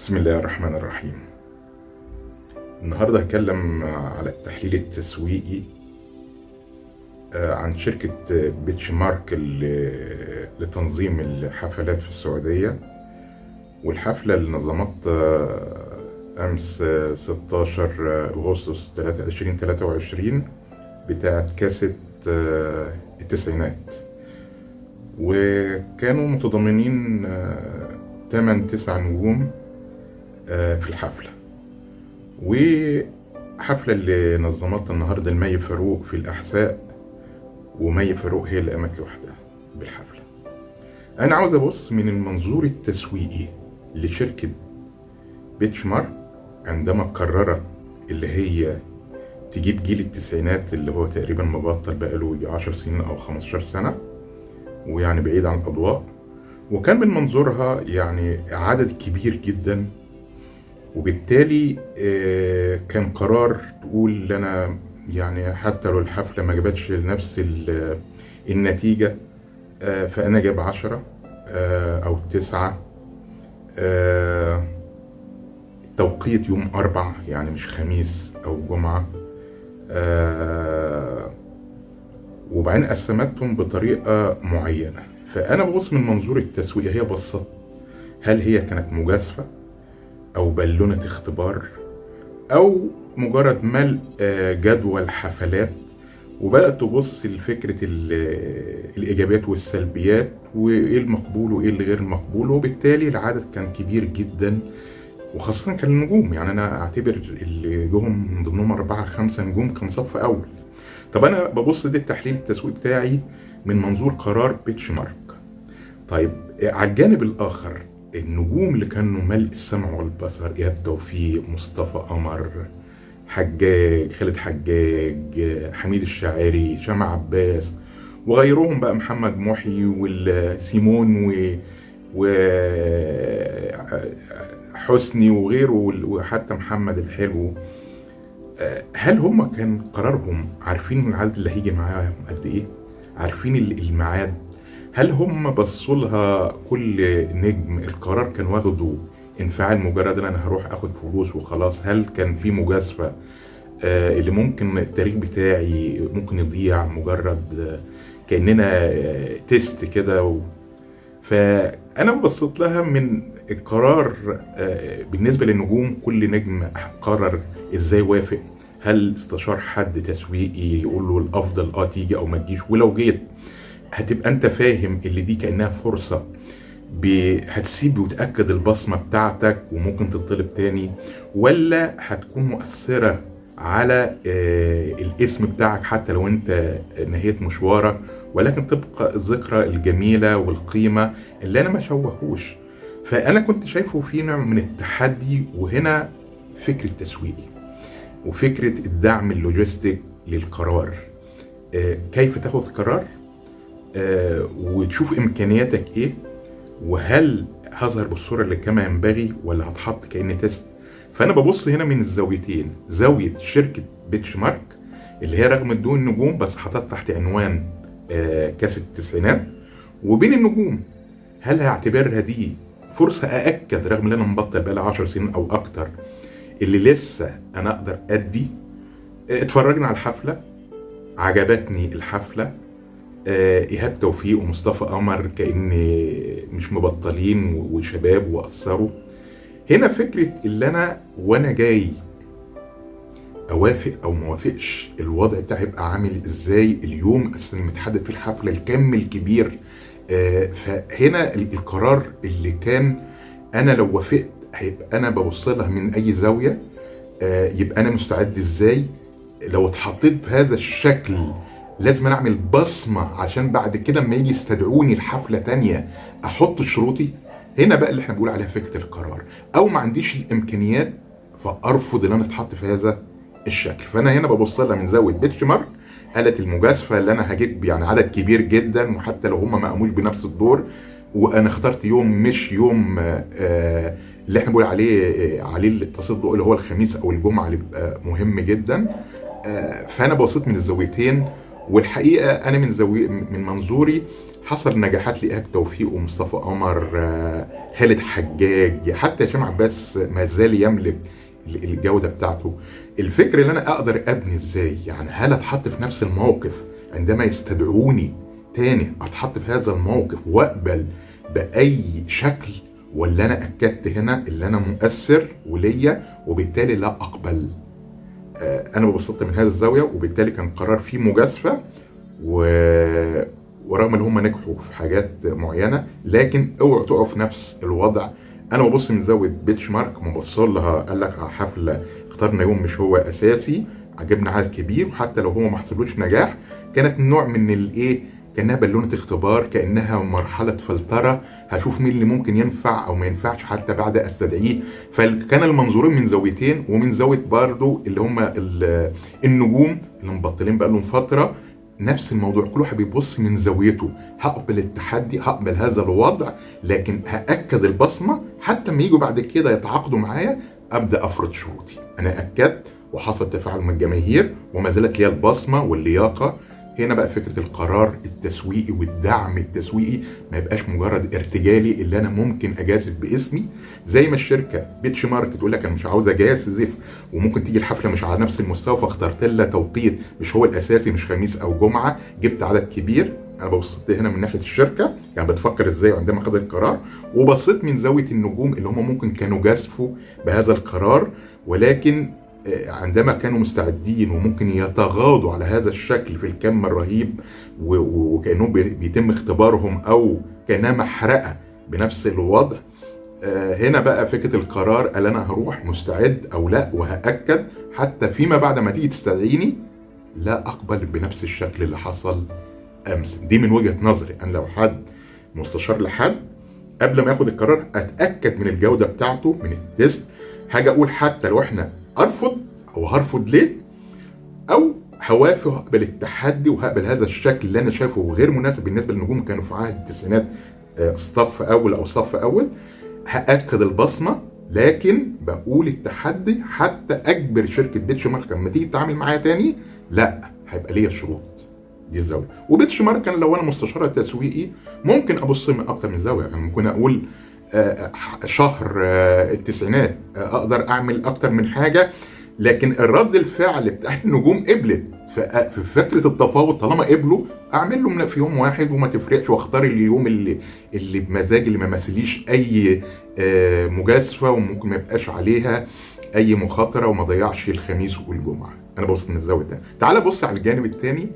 بسم الله الرحمن الرحيم. النهاردة هتكلم على التحليل التسويقي عن شركة بيتش مارك لتنظيم الحفلات في السعودية، والحفلة اللي نظمت أمس 16 أغسطس 2023 بتاعت كاسة التسعينات، وكانوا متضمنين 8-9 نجوم في الحفلة. وحفلة اللي نظمتها النهاردة المي فاروق في الأحساء، ومي فاروق هي اللي قامت لوحدها بالحفلة. أنا عاوز أبص من المنظور التسويقي لشركة بيتش مارك عندما قررت اللي هي تجيب جيل التسعينات اللي هو تقريبا مبطل بقاله 10 سنين أو 15 سنة ويعني بعيد عن الأضواء، وكان من منظورها يعني عدد كبير جدا، وبالتالي كان قرار تقول أنا يعني حتى لو الحفلة ما جابتش نفس النتيجة فأنا جاب 10 أو 9. توقيت يوم 4 يعني مش خميس أو جمعة، وبعدين قسمتهم بطريقة معينة. فأنا ببص من منظور التسويق، هي بصت هل هي كانت مجازفة أو بالونة اختبار أو مجرد ملء جدول حفلات، وبدأت تبص لفكرة الإيجابيات والسلبيات وإيه المقبول وإيه اللي غير المقبول، وبالتالي العدد كان كبير جدا، وخاصة كان النجوم. يعني أنا أعتبر اللي جهم من ضمنهم 4-5 نجوم كان صف أول. طب أنا ببص دي التحليل التسويق بتاعي من منظور قرار بيتش مارك. طيب على الجانب الآخر النجوم اللي كانوا ملء السمع والبصر، إيهاب توفيق، مصطفى قمر، حجاج، خالد حجاج، حميد الشاعري، شمع عباس، وغيرهم بقى، محمد محي والسيمون وحسني وغيره، وحتى محمد الحلو. هل هم كان قرارهم عارفين العدد اللي هيجي معاهم قد ايه؟ عارفين الميعاد؟ هل هم بصوا لها كل نجم القرار كان واخده انفعال مجرد ان انا هروح اخد فلوس وخلاص؟ هل كان في مجازفة اللي ممكن التاريخ بتاعي ممكن يضيع مجرد كأننا تيست كده؟ فانا بصيت لها من القرار بالنسبة للنجوم، كل نجم قرر ازاي وافق، هل استشار حد تسويقي يقول له الافضل تيجي او ما تجيش، ولو جيت هتبقى انت فاهم اللي دي كأنها فرصة هتسيب وتأكد البصمة بتاعتك وممكن تطلب تاني، ولا هتكون مؤثرة على الاسم بتاعك حتى لو انت نهيت مشوارك، ولكن تبقى الذكرى الجميلة والقيمة اللي انا ما شوهوش. فانا كنت شايفه في نوع من التحدي، وهنا فكرة تسويقي وفكرة الدعم اللوجستيك للقرار، كيف تاخد قرار وتشوف امكانياتك ايه، وهل هظهر بالصورة اللي كما ينبغي ولا هتحط كأن test. فانا ببص هنا من الزاويتين، زاوية شركة بيتش مارك اللي هي رغم دون النجوم بس حطت تحت عنوان كاس التسعينات، وبين النجوم هل هعتبرها دي فرصة أأكد رغم ان انا مبطل بقالي 10 سنين او اكتر اللي لسه انا اقدر ادي. اتفرجنا على الحفلة، عجبتني الحفلة، إيهاب توفيق ومصطفى قمر كأن مش مبطلين وشباب وأثروا. هنا فكرة اللي أنا وأنا جاي أوافق أو موافقش الوضع بتاعي هيبقى عامل إزاي اليوم أصلا متحدد في الحفلة، الكم الكبير. فهنا القرار اللي كان أنا لو وافقت هيبقى أنا ببص لها من أي زاوية، يبقى أنا مستعد إزاي لو اتحطيت بهذا الشكل، لازم انا اعمل بصمة عشان بعد كده لما يجي يستدعوني الحفلة تانية احط شروطي. هنا بقى اللي احنا بنقول عليها فكرة القرار، او ما عنديش الامكانيات فارفض ان انا اتحط في هذا الشكل. فانا هنا ببص لها من زاوية بيتش مارك، قالت المجازفة اللي انا هجيب يعني عدد كبير جدا، وحتى لو هم ما قاموش بنفس الدور، وانا اخترت يوم مش يوم اللي احنا بنقول عليه التصدق اللي هو الخميس او الجمعة اللي بيبقى مهم جدا. فانا بصيت من الزاويتين، والحقيقة انا من منظوري حصل نجاحات لإيهاب توفيق ومصطفى قمر، خالد حجاج، حتى هشام عباس ما زال يملك الجودة بتاعته. الفكر اللي أنا أقدر أبني إزاي، يعني هل أتحط في نفس الموقف عندما يستدعوني تاني، أتحط في هذا الموقف وأقبل بأي شكل، ولا أنا أكدت هنا اللي أنا مؤثر وليا وبالتالي لا أقبل؟ أنا ببسطت من هذا الزاوية، وبالتالي كان قرار فيه مجازفة، ورغم ان هم نجحوا في حاجات معينة، لكن اوعوا تقعوا في نفس الوضع. انا ببص من زاوية بيتش مارك، مبص لها قال لك على حفلة اخترنا يوم مش هو اساسي، عجبنا عدد كبير، وحتى لو هو ما حصلوش نجاح كانت نوع من الايه، كانها بالونه اختبار، كانها مرحلة فلترة، هشوف مين اللي ممكن ينفع او ما ينفعش حتى بعد استدعيه. فكان المنظورين من زاويتين، ومن زاوية برضو اللي هم النجوم اللي مبطلين بقالهم فترة، نفس الموضوع، كل واحد بيبص من زاويته. هقبل التحدي، هقبل هذا الوضع، لكن هأكد البصمة حتى ما يجوا بعد كده يتعاقدوا معايا أبدأ أفرض شروطي. أنا أكدت وحصل تفاعل من الجماهير وما زالت ليا البصمة واللياقة. هنا بقى فكرة القرار التسويقي والدعم التسويقي ما يبقاش مجرد ارتجالي اللي أنا ممكن أجازف باسمي، زي ما الشركة بيتش مارك تقول لك أنا مش عاوز أجازف، وممكن تيجي الحفلة مش على نفس المستوى، فاخترت لها توقيت مش هو الأساسي، مش خميس أو جمعة، جبت عدد كبير. أنا بصيت هنا من ناحية الشركة يعني بتفكر إزاي عندما خد القرار، وبصيت من زاوية النجوم اللي هم ممكن كانوا جازفوا بهذا القرار، ولكن عندما كانوا مستعدين وممكن يتغاضوا على هذا الشكل في الكم الرهيب، وكأنهم بيتم اختبارهم أو كأنها محرقة بنفس الوضع. هنا بقى فكرة القرار، قال أنا هروح مستعد أو لا، وهأكد حتى فيما بعد ما تيجي تستدعيني لا أقبل بنفس الشكل اللي حصل أمس. دي من وجهة نظري أنا، لو حد مستشار لحد قبل ما ياخد القرار أتأكد من الجودة بتاعته من ال taste. حاجة أقول حتى لو إحنا أرفض أو هرفض ليه، أو هوافق هقبل التحدي وهقبل هذا الشكل اللي أنا شايفه غير مناسب بالنسبة للنجوم كانوا في عهد التسعينات، صف أول أو صف أول، هأكد البصمة، لكن بقول التحدي حتى أجبر شركة بيتش مارك لما تيجي تتعامل معايا تاني لا هيبقى ليا شروط. دي الزاوية. وبيتش مارك لو أنا مستشارة تسويقي ممكن أبص من أكتر من زاوية، يعني ممكن أقول شهر التسعينات اقدر اعمل اكتر من حاجة، لكن الرد الفعل بتاع النجوم قبلت في فكرة التفاوض، طالما قبلوا اعمل له في يوم واحد وما تفرقش، واختار اليوم اللي بمزاجي، اللي ما مثليش اي مجازفة وممكن ما يبقاش عليها اي مخاطره وما ضيعش الخميس والجمعة. انا ببص من الزاوية الثانية. تعال بص على الجانب الثاني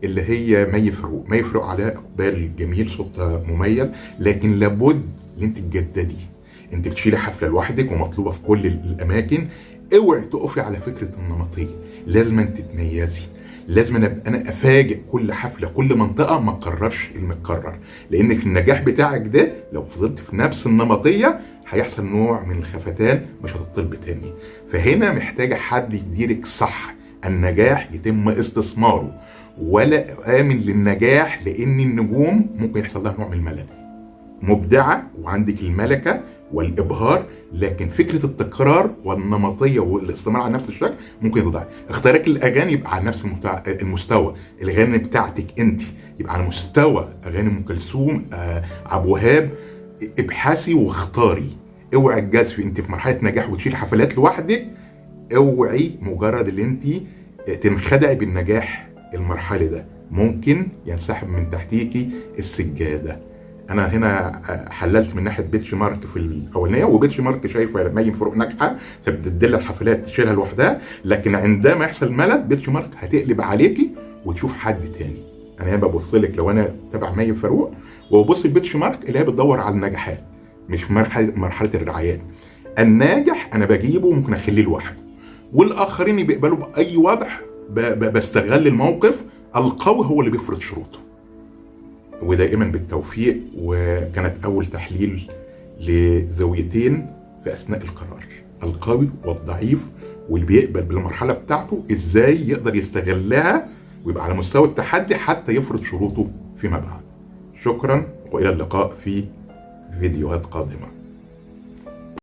اللي هي مي فاروق. مي فاروق عليها اقبال جميل، صوتها مميز، لكن لابد اللي انت تجددي. انت بتشيلي حفلة لوحدك ومطلوبه في كل الاماكن، اوعي تقفي على فكرة النمطية، لازم انت تتميزي، لازم انا افاجئ كل حفلة كل منطقة، ما اكررش المتكرر، لان النجاح بتاعك ده لو فضلت في نفس النمطية هيحصل نوع من الخفتان، مش هتطلب تاني. فهنا محتاجه حد يديرك صح، النجاح يتم استثماره، ولا امن للنجاح، لان النجوم ممكن يحصل لها نوع من الملل. مبدعة وعندك الملكة والإبهار، لكن فكرة التكرار والنمطية والاستمرار على نفس الشكل ممكن تضيع. اختيارك للأغاني يبقى على نفس المستوى، الأغاني بتاعتك أنت يبقى على مستوى أغاني أم كلثوم، عبد الوهاب. ابحثي واختاري، اوعي تجازفي. أنت في مرحلة نجاح وتشيل حفلات لوحدك، اوعي مجرد اللي أنت تنخدعي بالنجاح المرحلي ده، ممكن ينسحب من تحتيكي السجادة. انا هنا حللت من ناحية بيتش مارك في الاولانية، وبيتش مارك شايفه مي فاروق ناجحة فبتدل الحفلات تشيلها لوحدها، لكن عندما يحصل ملل بيتش مارك هتقلب عليكي وتشوف حد تاني. انا هنا ببص لك لو انا تبع مي فاروق، وببص لبيتش مارك اللي هي بتدور على النجاحات، مش في مرحلة الرعايات. الناجح انا بجيبه وممكن اخليه لوحده، والاخرين بيقبلوا باي وضع، بستغل الموقف. القوي هو اللي بيفرض شروطه. ودائما بالتوفيق. وكانت أول تحليل لزاويتين في أثناء القرار، القوي والضعيف، واللي بيقبل بالمرحلة بتاعته إزاي يقدر يستغلها ويبقى على مستوى التحدي حتى يفرض شروطه فيما بعد. شكرا، وإلى اللقاء في فيديوهات قادمة.